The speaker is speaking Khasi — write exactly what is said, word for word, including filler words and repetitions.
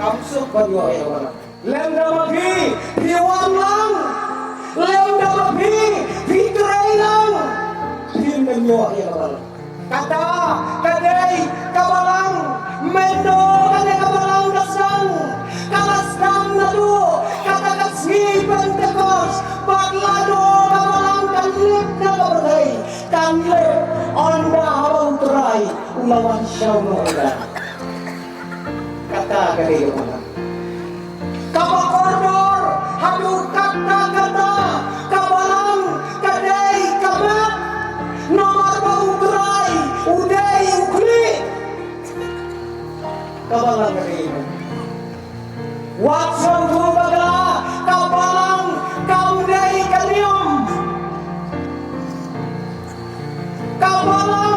Kam suk ban ïoh ïa ka balang. Lem da ma phi, phi wan lang. Lem da ma phi, phi trei lang. Phim nym ïoh ïa ka balang. Kata ka dei ka balang. Mynno kane ka balang ka sdang? Ka la sdang naduh kata ka sngi Pentekost. Bad lada ka balang kan lip na ka pyrthei, kan lip ynda haba U Trai u la wan sha u nongïalam. Kata ka dei ka balang. Kaba kordor haduh katta katta, ka balang ka dei ka met. Namar ba U Trai u dei u khlieh. Ka balang ka dei ka met. Wat sngewthuh bakla, ka balang kam dei ka niam. Ka balang